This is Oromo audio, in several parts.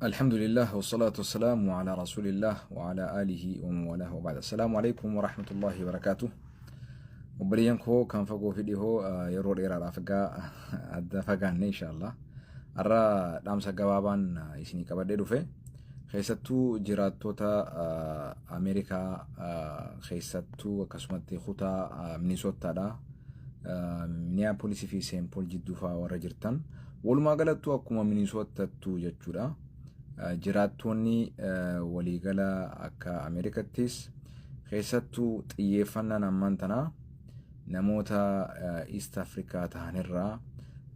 Alhamdulillah wassalatu wassalamu ala rasulillah wa ala alihi wa man walah wa ba'da. Assalamu alaikum wa rahmatullahi wa barakatuh. Obboleeyyan koo kan fagoo fi dhihoo yeroo dheeraadhaaf egaa adda fagaanne inshaallah. Har'a dhaamsa gabaabaan isinii qabadhee dhufe. Keessattuu jiraattota Ameerikaa keessattuu akkasumatti kutaa Minisootaadha. Minneapolis fi Saint Paul jidduu fa'aa warra jirtan. Walumaa galattuu akkuma Minisootattuu jechuudha. Jiraattonni waliigala akka Ameerikattis keessattuu xiyyeeffannaan ammaan tanaa namoota East Africa tahanirraa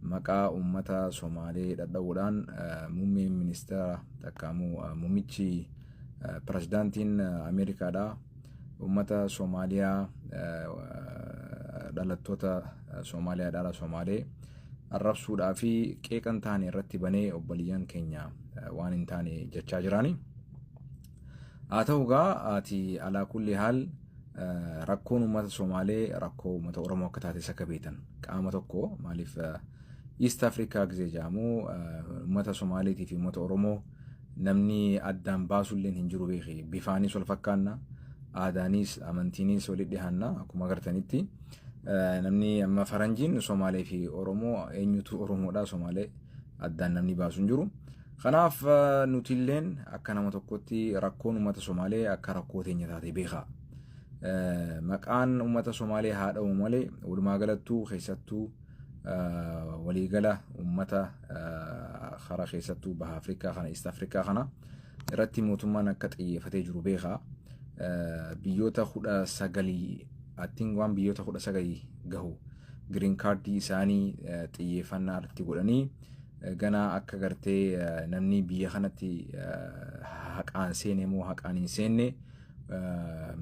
maqaa uummata Somaalee dhadha'uudhaan muummeen ministeera takkaamuu muummichi pirezidaantiin Ameerikaadha uummata Somaaliyaa, dhalattoota Somaaliyaa, dhala Somaalee arrabsuudhaa fi qeeqan taane irratti banee obboleeyyan keenya waan hin taane jechaa jiraani. Haa ta'u gaa ati alaa kulli haal rakkoon uummata Somaalee rakkoo uummata Oromoo akka taates akka beektan qaama tokko. Maaliif East Africa gisee jedhamu uummata Somaaleetii fi uummata Oromoo namni addaan baasulleen hin jiru beeki. Bifaanis wal fakkaanna, aadaanis amantiinis walitti dhiyaanna. Akkuma agartanitti namni amma faranjiin Somaalee fi Oromoo eenyutu Oromoodha Somaalee addaan namni baasu hin jiru. Kanaaf nutilleen akka nama tokkotti rakkoon uummata Somaalee akka rakkoo teenya taate beekaa. Maqaan uummata Somaalee haa dha'u malee walumaa galattuu keessattuu waliigala uummata karaa keessattuu baha Afrikaa kana, East Afrikaa kana irratti mootummaan akka xiyyeeffatee jiru beekaa. Biyyoota 19 attiin waan biyyoota 19 gahu green cardii isaanii xiyyeeffannaa irratti godhanii ganaa akka gartee namni biyya kanatti haqaan seene moo haqaan hin seenne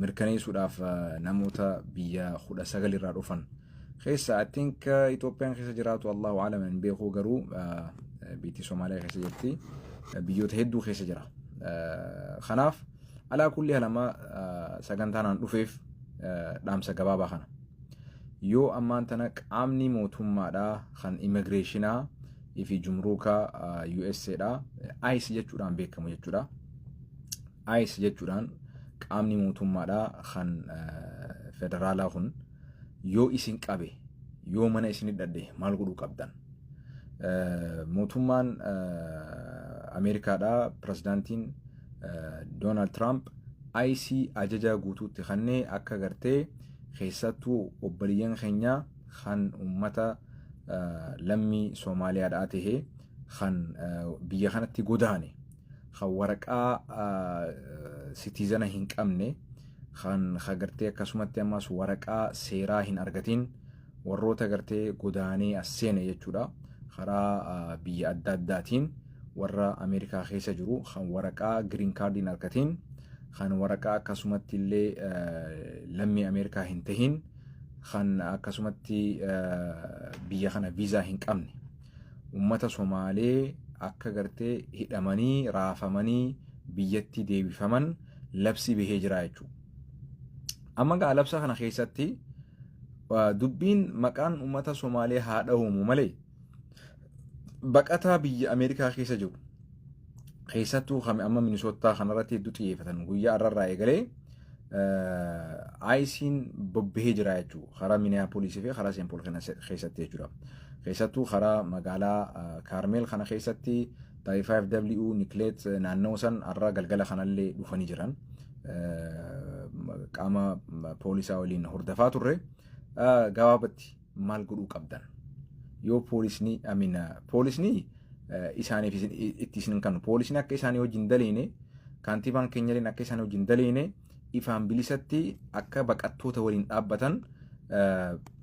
mirkaneessuudhaaf namoota biyya 19 irraa dhufan keessa I think Itoophiyaan keessa jiraatu, Allahu alam, hin beeku, garuu biyyi Somaaliyaa keessa jirti, biyyoota hedduu keessa jira. Kanaaf alaa kulli halama sagantaan aan dhufeef dhaamsa gabaabaa kana. Yoo ammaan tana qaamni mootummaadhaa kan immigrationaa fi jumruukaa USAdha ICE jechuudhaan beekamu jechuudha. ICE jechuudhaan qaamni mootummaadhaa kan federaalaa kun yoo isin qabe, yoo mana isin dhadhe maal godhuu qabdan? Mootummaan Ameerikaadhaa pirezidaantiin Doonaald Tiraamp ICE ajaja guutuutti kennee akka gartee keessattuu obboleeyyan keenya kan uummata lammii Soomaaliyaadhaa tahee kan biyya kanatti godaane, kan waraqaa citizena hin qabne, kan gartee akkasumatti ammas waraqaa seeraa hin argatin, warroota gartee godaanee as seene jechuudha, karaa biyya adda addaatiin warra Ameerikaa keessa jiru, kan waraqaa green cardii hin argatin, kan waraqaa akkasumatti illee lammii Ameerikaa hin tahin, kan akkasumatti biyya kana viizaa hin qabne, ummata Somaalee akka gartee hidhamanii raafamanii biyyatti deebifaman labsi bahee jira jechuudha. Amma gaa labsa kana keessatti dubbiin maqaan ummata Somaalee haa dhahumu malee baqataa biyya Ameerikaa keessa jiru keessattuu kan amma Minisootaa kanarratti hedduu xiyyeeffatan guyyaa har'arraa eegalee ICE'n bobbahee jira jechuudha. Karaa Minneapolis fi karaa Saint Paul keessatti jechuudha. Keessattuu karaa magaalaa Kaarmeel kana keessatti 35W Nicollet naannoo san har'a galgala kanallee dhufanii jiran. Qaama poolisaa waliin hordofaa turre. Gabaabatti maal godhuu qabdan? Yoo poolisni amina poolisni isaaniif itti isin kanu, poolisni akka isaanii wajjin daleene, kaantibaan keenyalleen akka isaanii wajjin daleene, ifaan bilisatti akka baqattoota waliin dhaabbatan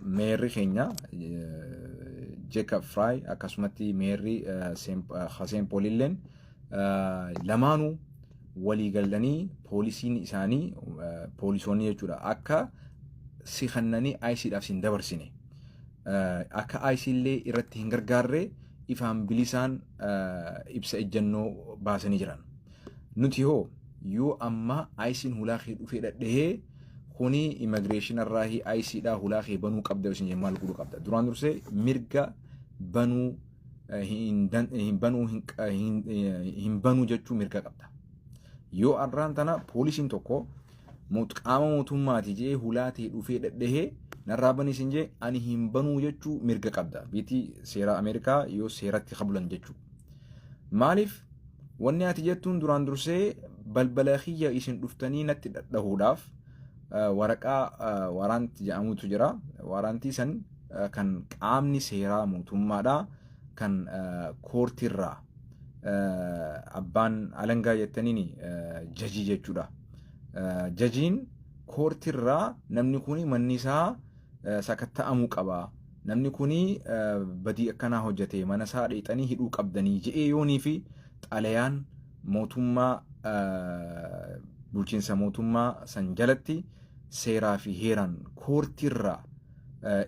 mayorri keenya Jacob Frey akkasumatti mayorri Saint Paulilleen lamaanuu walii galanii poolisiin isaanii, poolisoonni jechuudha, akka si kannanii ICEdhaaf sin dabarsine, akka ICE illee irratti hin gargaarre ifaan bilisaan ibsa ejjennoo baasanii jiran. Nuti hoo yoo amma ICE'n hulaa kee dhufee dhadhahee kuni immigration irraa ICEdhaa hulaa kee banuu qabda isin maal godhuu qabda? Duraan dursee mirga banuu Hin banuu, hin banuu jechuu mirga qabda. Yoo arraan tana poolisiin tokko qaama mootummaati jee hulaa ta'e dhufee dhadhahee narraa banii sin jee, ani hin banuu jechuu mirga qabda. Biitii seera Ameerikaa yoo seeratti qabulan jechuu. Maaliif? Wanni ati jettuun duraan dursee balbala kiyya isin dhuftanii natti dhadhahuudhaaf waraqaa warrant jedhamutu jira. Warrantii san kan qaamni seeraa mootummaadhaa, kan koortiirraa abbaan alangaa jettaniin jajii jechuudha. Jajiin koortiirraa namni kun manni isaa sakatta'amuu qaba. Namni kun badii akkanaa hojjete, mana isaa dheexanii hidhuu qabdanii je'ee yoonii fi xalayaan mootummaa bulchiinsa mootummaa san jalatti seeraa fi heeraan koortiirraa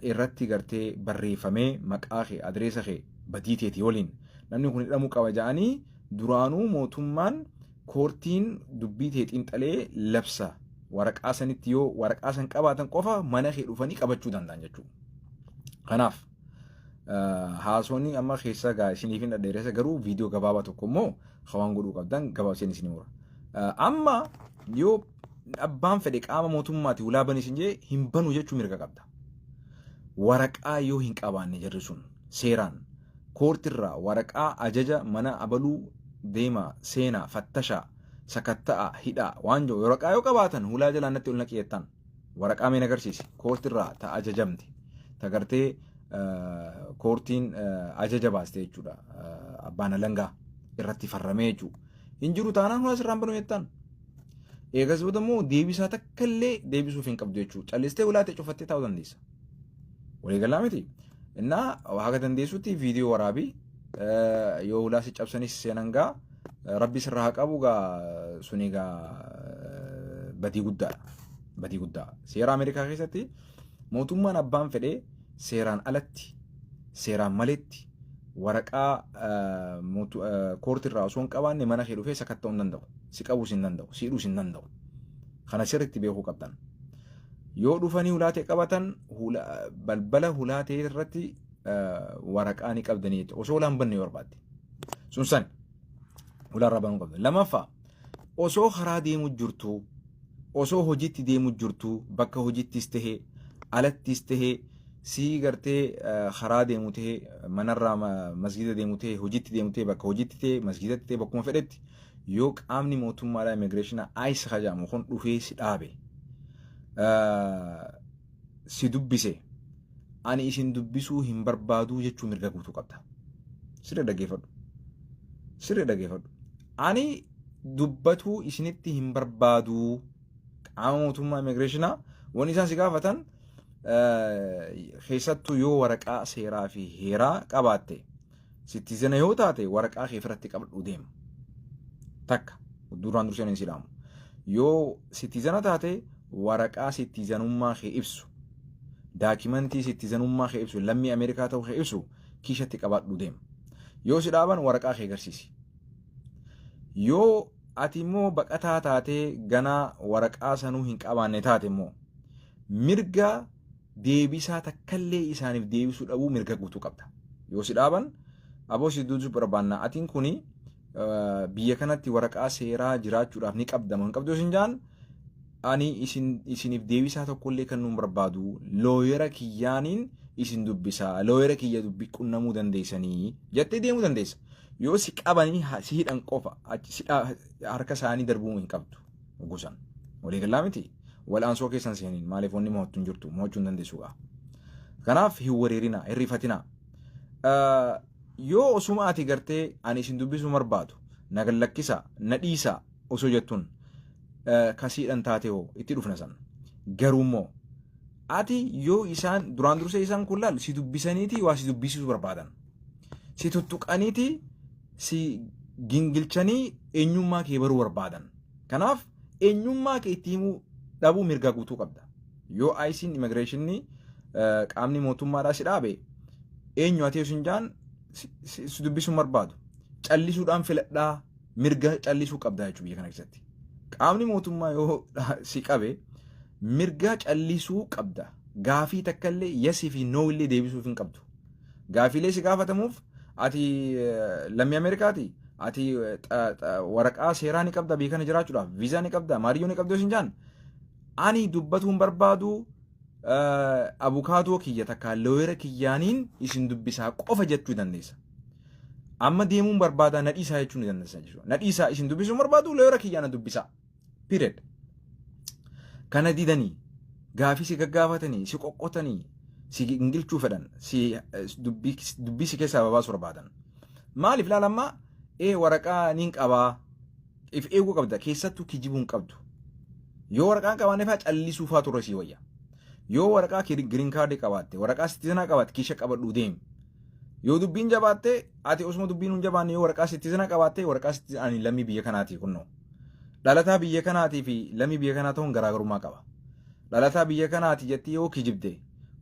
irratti gartee barreeffamee, maqaa kee, adreesa kee, badii teetii waliin namni kun hidhamuu qaba jedhanii duraanuu mootummaan koortiin dubbii tee xiinxalee labsa, waraqaa sanitti yoo waraqaa san qabaatan qofa mana kee dhufanii qabachuu danda'an jechuudha. Kanaaf haasonni amma keessa gaa isiniif hin dhadheeressa, garuu viidiyoo gabaabaa tokko immoo hawaan godhuu qabdan gabaabseen isin mura. Amma yoo abbaan fedhe qaama mootummaati ulaa banii isin jee, hin banu jechuu mirga qabda. Waraqaa yoo hin qabaanne, jarri sun seeraan koortirraa waraqaa ajaja mana abaluu deema, seenaa, fattashaa, sakatta'a, hidhaa waan jiru waraqaa yoo qabaatan, hulaa jalaan natti ol naqi jettan, waraqaa mee agarsiisi, koortirraa ta ajajamte, ta gartee koortiin ajaja baaste jechuudha, abbaan alangaa irratti farramee jechuudha. Hin jiru taanaan hulaa sirraan banuu jettan. Eegas booda immoo deebisaa takka illee deebisuuf hin qabdu jechuudha. Callistee ulaatee cufattee taa'uu dandeessa. Waliigalaa miti. Innaa haga dandeessutti viidiyoo waraabii, yoo hulaa si cabsanis seenan gaa rabbi sirraa haa qabu, gaa suni gaa badii guddaadha. Badii guddaa. Seera Ameerikaa keessatti mootummaan abbaan fedhee seeraan alatti, seeraan maletti waraqaa koortirraa osoo hin qabaanne mana kee dhufee sakatta'uu hin danda'u. Si qabuus hin danda'u. Si hidhuus hin danda'u. Kana sirriitti beekuu qabdan. Yoo dhufanii hulaatee qabatan, balbala hulaatee irratti waraqaa ni qabdanii jechuudha. Osoo hulaan banne yoo barbaadde. Sun san hulaarraa banuu qabda. Lammaffaa, osoo karaa deemu jirtu, osoo hojiitti deemu jirtu, bakka hojiittis tahee alattis tahee, sii gartee karaa deemu tahee, manarraa masgiida deemu tahee, hojiitti deemu tahee, bakka hojiitti tahee, masgiidatti tahee, bakkuma fedhetti yoo qaamni mootummaadhaa immigireeshinaa ICE jedhamu kun dhufee si dhaabe, si dubbise, ani isin dubbisuu hin barbaaduu jechuu mirga guutuu qabda. Sirrii dhaggeeffadhu. Sirrii dhaggeeffadhu. Ani dubbatuu isinitti hin barbaaduu. Qaama mootummaa immigireeshinaa wanni isaan si gaafatan, keessattuu yoo waraqaa seeraa fi heeraa qabaatte, citizen yoo taate, waraqaa kee ofirratti qabadhu deema. Takka duraan dursee hin silaamu. Yoo citizen taate, waraqaa citizenummaa kee ibsu, daakimantii citizenummaa kee ibsu, lammii Ameerikaa ta'uu kee ibsu kiishatti qabadhu deema. Yoo si dhaaban, waraqaa kee agarsiisi. Yoo ati immoo baqataa taatee ganaa waraqaa sanuu hin qabaanne taate immoo, mirga deebisaa takkallee isaaniif deebisuu dhabuu mirga guutuu qabda. Yoo si dhaaban, aboo si dubbisuu barbaanna, atiin kuni biyya kanatti waraqaa seeraa jiraachuudhaaf ni qabdama hin qabdu isin jaan, ani isin isiniif deebisaa tokkollee kan nuun barbaadu, lawyer kiyyaaniin isin dubbisaa, lawyer kiyya dubbi qunnamuu dandeessanii jettee deemuu dandeessa. Yoo si qabanii si hidhan qofa harka isaanii darbuu hin qabdu gosan. Waliigalaa miti. Wal'aansoo keessan seeniin maaliif wanni mo'attu hin jirtu, mo'achuu hin dandeessu gaa. Kanaaf hin wareerinaa, hin rifatinaa. Yoo osuma ati gartee ani isin dubbisuu barbaadu, na gallakkisa, na dhiisa osoo jettuun kasiidhan taate hoo, itti dhufna san. Garuu immoo ati yoo isaan duraan dursee isaan kun laal si dubbisaniiti waa si dubbisiisuu barbaadan. Si tuttuqaniiti si gingilchanii eenyummaa kee baruu barbaadan. Kanaaf eenyummaa kee itti himuu dhabuu mirga guutuu qabda. Yoo ICE'n, immigireeshinii, qaamni mootummaadhaa si dhaabe, eenyu ati yoo jaan, si dubbisuun barbaadu. Callisuudhaan filadhaa, mirga callisuu qabda jechuudha biyya kana keessatti. Qaamni mootummaa yoo si qabe mirga callisuu qabda. Gaafii takka illee yes fi no illee deebisuuf hin qabdu. Gaafiilee si gaafatamuuf Ati lammii Ameerikaati, ati waraqaa seeraa ni qabda biyya kana jiraachuudhaaf, viizaa ni qabda, maariyyoo ni qabda yoo sin jaan, ani dubbatuu hin barbaadu, abukaatoo kiyya takka lawyer kiyyaaniin isin dubbisaa qofa jechuu dandeessa. Amma deemuun barbaadaa, na dhiisaa jechuu ni dandeessa jechuudha. Na dhiisaa, isin dubbisuu barbaadu, lawyer kiyyaa na dubbisaa. Period. Kana didanii gaafii si gaggaafatanii, si qoqqotanii, si gingilchuu fedhan, si dubbii si keessaa babaasuu barbaadan. Maaliif ilaalammaa waraqaa niin qabaa, if eeguu qabda, keessattuu kijibuu hin qabdu. Yoo waraqaa hin qabaanne faa callisuu faa turre sii wayya. Yoo waraqaa green card qabaatte, waraqaa citizen qabaatte, kiisha qabadhuu deemi. Yoo dubbiin jabaatte, ati osuma dubbiin hin jabaanne, yoo waraqaa citizen qabaatte, waraqaa citizen, ani lammii biyya kanaati kunnoo. Dhalataa biyya kanaatii fi lammii biyya kanaa ta'uun garaagarummaa qaba. Dhalataa biyya kanaati jettee yoo kijibde,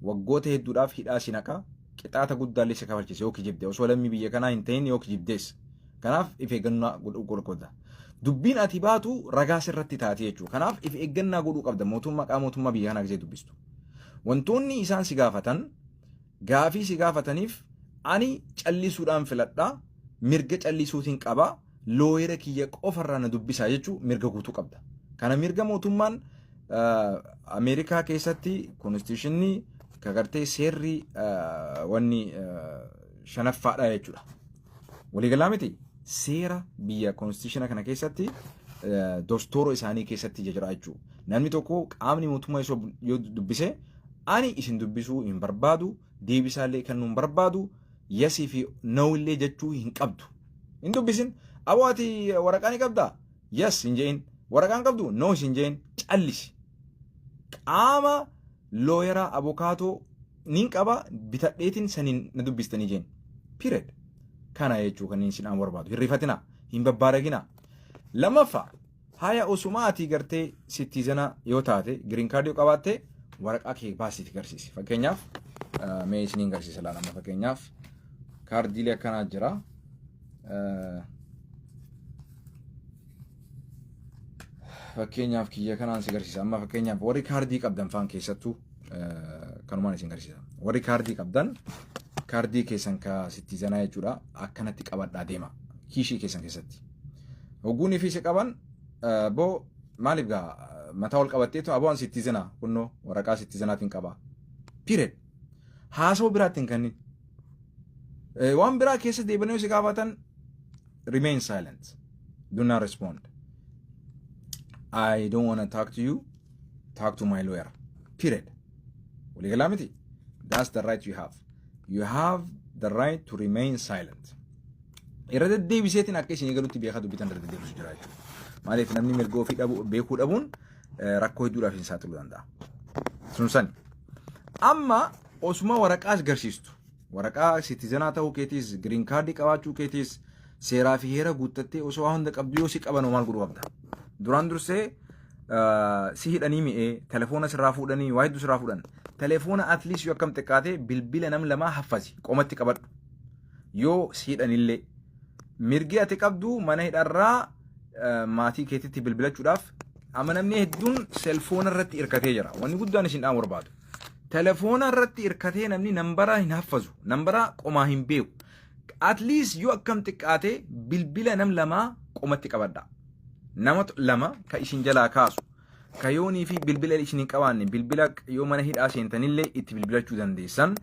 waggoota hedduudhaaf hidhaa si naqa, qixaata guddaallee si kafalchisa yoo kijibde, osoo lammii biyya kanaa hin ta'in yoo kijibdees. Kanaaf if eeggannaa godhuu qabda. Dubbiin ati baatu ragaa sirratti taati jechuudha. Kanaaf if eeggannaa godhuu qabda mootummaa, qaama mootummaa biyya kanaa gisee dubbistu. Wantoonni isaan si gaafatan, gaafii si gaafataniif, ani callisuudhaan filadhaa, mirga callisuutiin qabaa, lawyer kiyya qofarraa na dubbisaa jechuu mirga guutuu qabda. Kana mirga mootummaan Ameerikaa keessatti constitution kagartee seerri wanni shanaffaadha jechuudha. Waliigalaa miti, seera biyya constitution kana keessatti, dostoora isaanii keessatti jira jechuudha. Namni tokko qaamni mootummaa yoo dubbise, ani isin dubbisuu hin barbaadu, deebisaallee kennuu hin barbaadu, yes fi no illee jechuu hin qabdu. Hin dubbisin. Aboo, ati waraqaa ni qabdaa? Yes hin je'in. Waraqaa hin qabdu? No hin je'in. Callisi. Qaama lawyer, abokaatoo nin qaba, bitadheetiin saniin na dubbistanii jeen. Period. Kana jechuu kanneen isin aan barbaadu. Hin rifatinaa. Hin babbaaraginaa. Lammaffaa, haya, osuma ati gartee citizen yoo taate, green card yoo qabaatte, waraqaa kee baasiiti garsiisi. Fakkeenyaaf mee isiniin garsiisa laala. Fakkeenyaaf kaardiilee akkanaa jira. Fakkeenyaaf kiyya kanaan si garsiisa. Amma fakkeenyaaf warri kaardii qabdan faan keessattuu kanumaan isin garsiisa. Warri kaardii qabdan, kaardii keessan ka citizen jechuudha, akkanatti qabadhaa deema kiishii keessan keessatti. Hogguunii fi si qaban, boo maaliif gaa mataa ol qabatteetu, aboo an citizen, kunnoo waraqaa citizenaatiin qaba. Period. Haasawuu biraatti hin kennin. Waan biraa keessa deebanii yoo si gaafatan, remain silent. Do not respond. I don't want to talk to you. Talk to my lawyer. Period. Waliigalaa miti? That's the right you have. You have the right to remain silent. Irra deddeebiseetiin akka isin galutti beekaa dubbitan irra deddeebisu jira jechuudha. Maaliif, namni mirga ofii dhabu beekuu dhabuun rakkoo hedduudhaaf hin saaxiluu danda'a. Sun sani. Amma osuma waraqaas garsiistu, waraqaa citizen ta'uu keetiis, green card qabaachuu keetiis, seeraa fi heera guuttattee osoo waa hunda qabdu yoo si qaban maal godhuu qabda? Duraan dursee si hidhanii mi'ee telefoona sirraa fuudhanii, waa hedduu sirraa fuudhan. Telefoona at least yoo akkam xiqqaate bilbila nam lamaa haffasi, qomatti qabadhu. Yoo si hidhanillee mirgi ati qabdu mana hidharraa maatii keetitti bilbilachuudhaaf. Amma namni hedduun cellphone irratti hirkatee jira. Wanni guddaan isin dhaamu barbaadu. Telefoona irratti hirkatee namni nambara hin haffazu. Nambara qomaa hin beeku. At least yoo akkam xiqqaate bilbila nam lamaa qomatti qabadha. Nama lama ka isin jalaa kaasu. Ka yoonii fi bilbila isin hin qabaanne, bilbila yoo mana hidhaa seentanillee itti bilbilachuu dandeessan.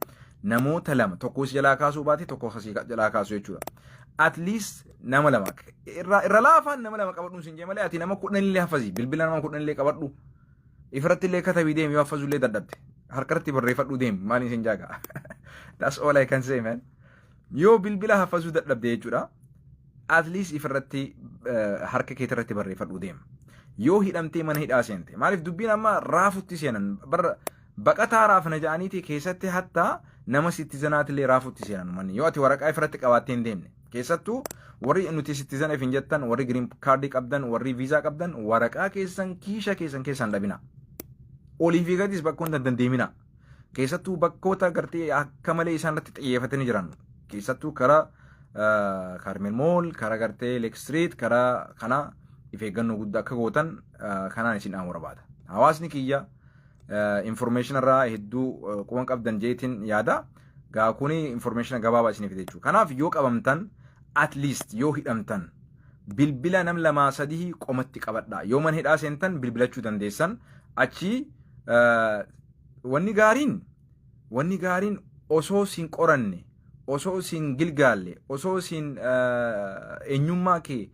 Namoota lama, tokko si jalaa kaasuu baate, tokko si jalaa kaasu jechuudha. At least nama lama, irra laafaan nama lama qabadhuun sin jee malee, ati nama 10illee haffazi, bilbila nama 10illee qabadhu. Ifirratti illee katabii deemi, yoo haffazullee dadhabde. Harkarratti barreeffadhu deemi, maaliin sin jaaga. That's all I can say, man. Yoo bilbila haffazuu dadhabde jechuudha. At least ifirratti harka keetirratti barreeffadhu deema. Yoo hidhamtee mana hidhaa seente. Maaliif, dubbiin amma raafutti seenan. Barra baqataa raafna ja'aniiti keessatti hattaa nama citizenaatillee raafutti seenan manni. Yoo ati waraqaa ifirratti qabaattee hin deemne. Keessattuu warri nuti citizen hin jettan, warri green card qabdan, warri viizaa qabdan, waraqaa keessan kiisha keessan keessan dhabina. Olii fi gadis bakka hunda dandeemina. Keessattuu bakkoota gartee akka malee isaan irratti xiyyeeffatanii jiran. Keessattuu karaa Karmel Mall, karaa gartee Lake Street, karaa kana if eeggannoo guddaa akka gootan kanaan isin dhaamu barbaada. Hawaasni kiyya information irraa hedduu quban qabdan jeetiin yaada. Gaa kuni information gabaabaa isiniif jechuudha. Kanaaf yoo qabamtan, at least yoo hidhamtan, bilbila nam lamaa sadii qomatti qabadha. Yoo mana hidhaa seentan bilbilachuu dandeessan. Achi wanni gaariin osoo siin qoranne, osoo siin gilgaalle, osoo siin eenyummaa kee,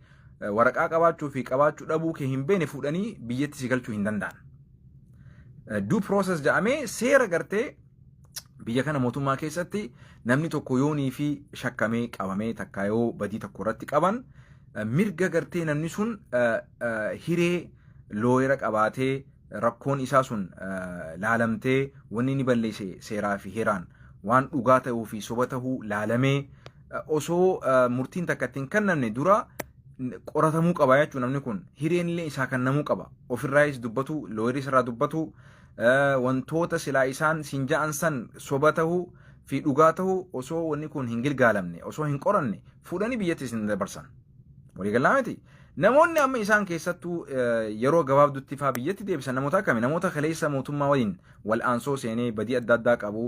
waraqaa qabaachuu fi qabaachuu dhabuu kee hin beene fuudhanii biyyatti si galchuu hin danda'an. Due process jedhamee seera gartee biyya kana mootummaa keessatti namni tokko yoonii fi shakkamee qabamee, takka yoo badii tokko irratti qaban, mirga gartee namni sun hiree lawyer qabaatee, rakkoon isaa sun laalamtee, wanni inni balleesse seeraa fi heeraan waan dhugaa ta'uu fi soba ta'uu laalamee, osoo murtiin takka ittiin kennamne dura qoratamuu qaba jechuudha. Namni kun hireen illee isaa kennamuu qaba, ofirraayis dubbatu, lawyer irraa dubbatu, wantoota silaa isaan siin ja'an san soba ta'uu fi dhugaa ta'uu osoo wanni kun hin gilgaalamne, osoo hin qoranne fuudhanii biyyatti isin dabarsan. Waliigalaa miti. Namoonni amma isaan keessattuu yeroo gabaabdutti faa biyyatti deebisan namoota akkami? Namoota kaleessa mootummaa waliin wal'aansoo seenee, badii adda addaa qabu,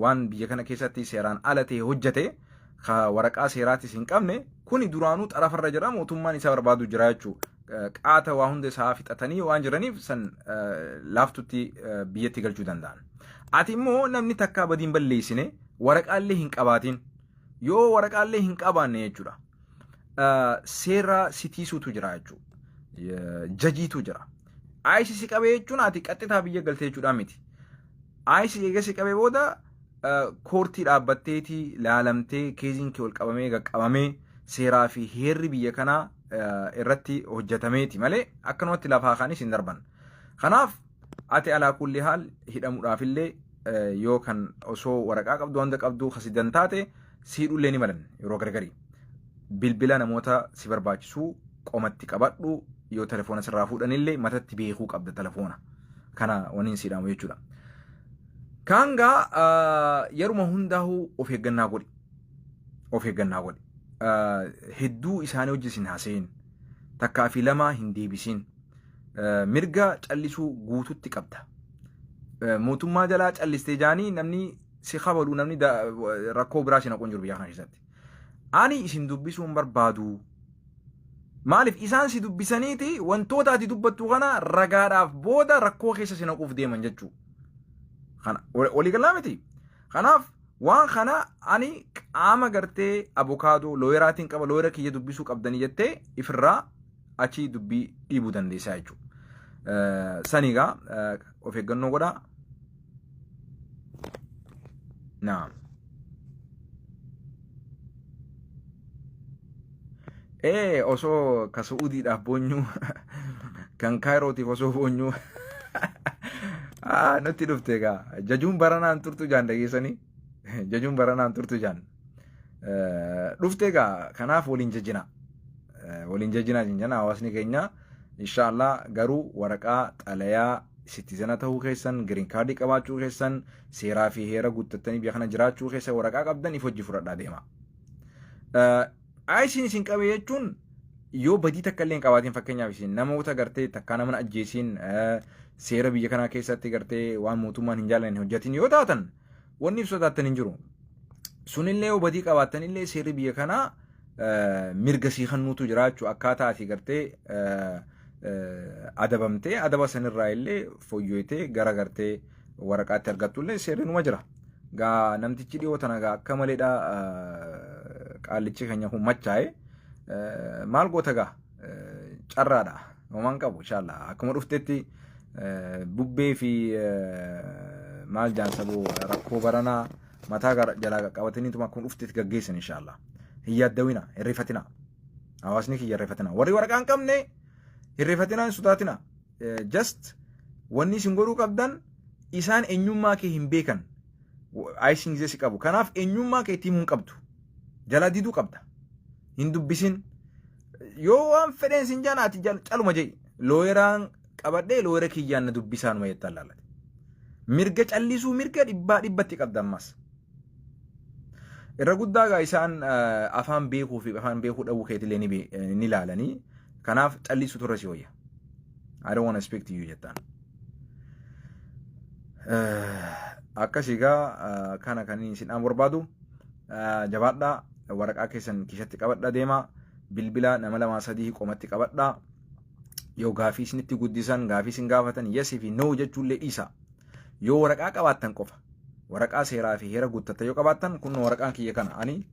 waan biyya kana keessatti seeraan ala ta'e hojjete, ka waraqaa seeraatis hin qabne, kuni duraanuu xarafarra jira, mootummaan isa barbaadu jira jechuudha. Qaata waa hunda isaa fixatanii waan jiraniif san laaftutti biyyatti galchuu danda'an. Ati immoo namni takkaa badiin balleessine, waraqaallee hin qabaatin, yoo waraqaallee hin qabaanne jechuudha. Seera sitiisuutu jira jechuudha. Jajiitu jira. ICE si qabee jechuun ati qaxxitaa biyya galtee jechuudha miti. ICE eega si qabee booda court dhaabbatteetii laalamtee, case-iin kee ol qabamee, qaqqabamee, seeraa fi heerri biyya kanaa irratti hojjetameeti malee akkanumatti lafaa kaanis hin darban. Kanaaf ati alaa kulli haal hidhamuudhaafillee yoo kan osoo waraqaa qabdu wanta qabdu kasidan taate siidhullee ni malan yeroo gargarii. Bilbila namoota si barbaachisuu qomatti qabadhu, yoo telefoona sirraa fuudhanillee matatti beekuu qabda telefoona. Kana waniin siidhamu jechuudha. Kaangaa yeruma hundaa'uu of eeggannaa godhi. Of eeggannaa godhi. Hedduu isaanii hojii sin haasa'in. Takkaa fi lama hin deebisin. Mirga callisuu guututti qabda. Mootummaa jalaa callistee jaanii namni si kabalu, namni rakkoo biraa si naquun jiru biyya kana keessatti. Ani isin dubbisuu hin barbaadu. Maaliif isaan si dubbisaniiti wantoota ati dubbattu kana ragaadhaaf booda rakkoo keessa si naquuf deeman jechuudha. Kana waliigalaa miti. Kanaaf waan kana ani qaama gartee abukaadoo lawyer-aatiin qaba, lawyer kiyya dubbisuu qabdanii jettee ifirraa achi dubbii dhiibuu dandeessaa jechuudha. Sanigaa of eeggannoo godhaa. Naam. Ee, osoo ka Su'uudiidhaaf boonyuu, kan Kaayirootiif osoo boonyuu nutti dhufte egaa jajuun baranaan turtu jaan dhageessanii, jajuun baranaan turtu jaan dhufte egaa. Kanaaf waliin jajina, waliin jajinaa jinjana hawaasni keenya, inshaallah. Garuu waraqaa xalayaa citizen ta'uu keessan, green card qabaachuu keessan, seeraa fi heera guuttattanii biyya kana jiraachuu keessan waraqaa qabdan if hojii fudhadhaa deema. ICE-iin isin qabe jechuun yoo badii takka illee hin qabaatiin, fakkeenyaaf isin namoota gartee takkaa nama ajjeesiin, seera biyya kanaa keessatti gartee waan mootummaan hin jaallanne hojjetin yoo taatan, wanni ibsa taatan hin jiru. Sunillee yoo badii qabaattan illee seerri biyya kanaa mirga sii kennuutu jira jechuudha. Akkaataa ati gartee adabamtee adaba sanirraa illee fooyyooytee gara gartee waraqaatti argattu illee seerri numa jira. Gaa namtichi dhiyoo tana gaa akka maleedha, qaallichi keenya kun machaa'e, maal goota gaa, carraadha, homaan qabu. Inshallah akkuma dhuftetti bubbee fi maal jaan saboo rakkoo baranaa mataa jalaa qaqqabataniituma akkuma dhuftetti gaggeessan, inshallah. Hin yaaddawina, hin rifatina. Hawaasni kiyya, hin rifatina. Warri waraqaa hin qabne hin rifatina, hin sodaatina. Just wanni isin godhuu qabdan, isaan eenyummaa kee hin beekan. ICE-iin gisee si qabu. Kanaaf eenyummaa kee itti himuu hin qabdu. Jalaa diduu qabda. Hin dubbisin. Yoo waan fedheen sin jaan ati caluma jedhi. Lawyer-aan qabadhee lawyer kiyyaan na dubbisaanuma jettaan laalate. Mirga callisuu mirga dhibbaa dhibbatti qabda ammas. Irra guddaa gaa isaan afaan beekuu fi afaan beekuu dhabuu keetillee ni ilaalanii. Kanaaf callisuu turre si wayya. "I don't want to speak to you" jettaan. Akkas egaa kana kan isin dhaamu barbaadu, jabaadhaa, waraqaa keessan kiisatti qabadhaa deemaa, bilbila nama lamaa sadii qomatti qabadhaa. Yoo gaafii isinitti guddisan, gaafii isin gaafatan yes fi no jechuullee dhiisa. Yoo waraqaa qabaattan qofa, waraqaa seeraa fi heera guuttatta yoo qabaattan, kun waraqaan kiyya kana, ani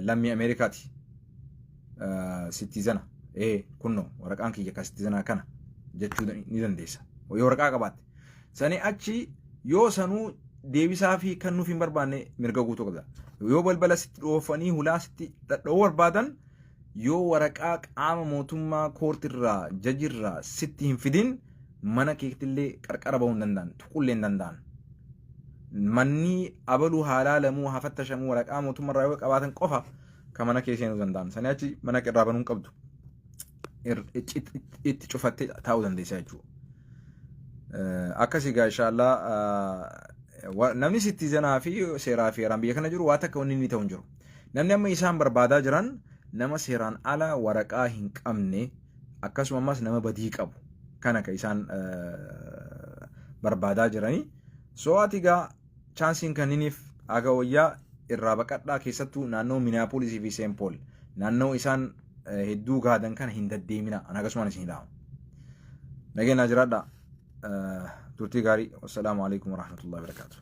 lammii Ameerikaati. Citizen kunno waraqaan kiyya ka citizenaa kana jechuu ni dandeessa. Yoo waraqaa qabaatte. Sanii achi yoo sanuu deebisaa fi kan nuuf hin barbaanne mirga guutuu qabda. Yoo balbala sitti dhoofanii hulaa sitti dhadha'uu barbaadan, yoo waraqaa qaama mootummaa courtirraa judgerraa sitti hin fidin, mana keettillee qarqara bahuu hin danda'an, tuqullee hin danda'an. Manni abaluu haa laalamuu, haa fattashamuu, waraqaa mootummaarraa yoo qabaatan qofa kan mana kee seenuu danda'an. Sanii achi mana irraa banuu hin qabdu. Itti cufattee taa'uu dandeessa jechuudha. Akkasii gaa inshaallah namni citizenaa fi seeraa fi heeraan biyya kana jiru waa takka wanni inni ta'u hin jiru. Namni amma isaan barbaadaa jiran nama seeraan ala waraqaa hin qabne, akkasuma ammas nama badii qabu kana ka isaan barbaadaa jiranii. So ati gaa chanceiin kanniniif aga wayyaa irraa baqadhaa, keessattuu naannoo Minneapolisii fi Saint Paul naannoo isaan hedduu gaadan kana hin deddeemina, an akkasumaan isin hidhaama. Nageenyaa jiraadhaa. Turtii gaarii. Wassalaamu alaikum warahmatullahi wabarakatuh.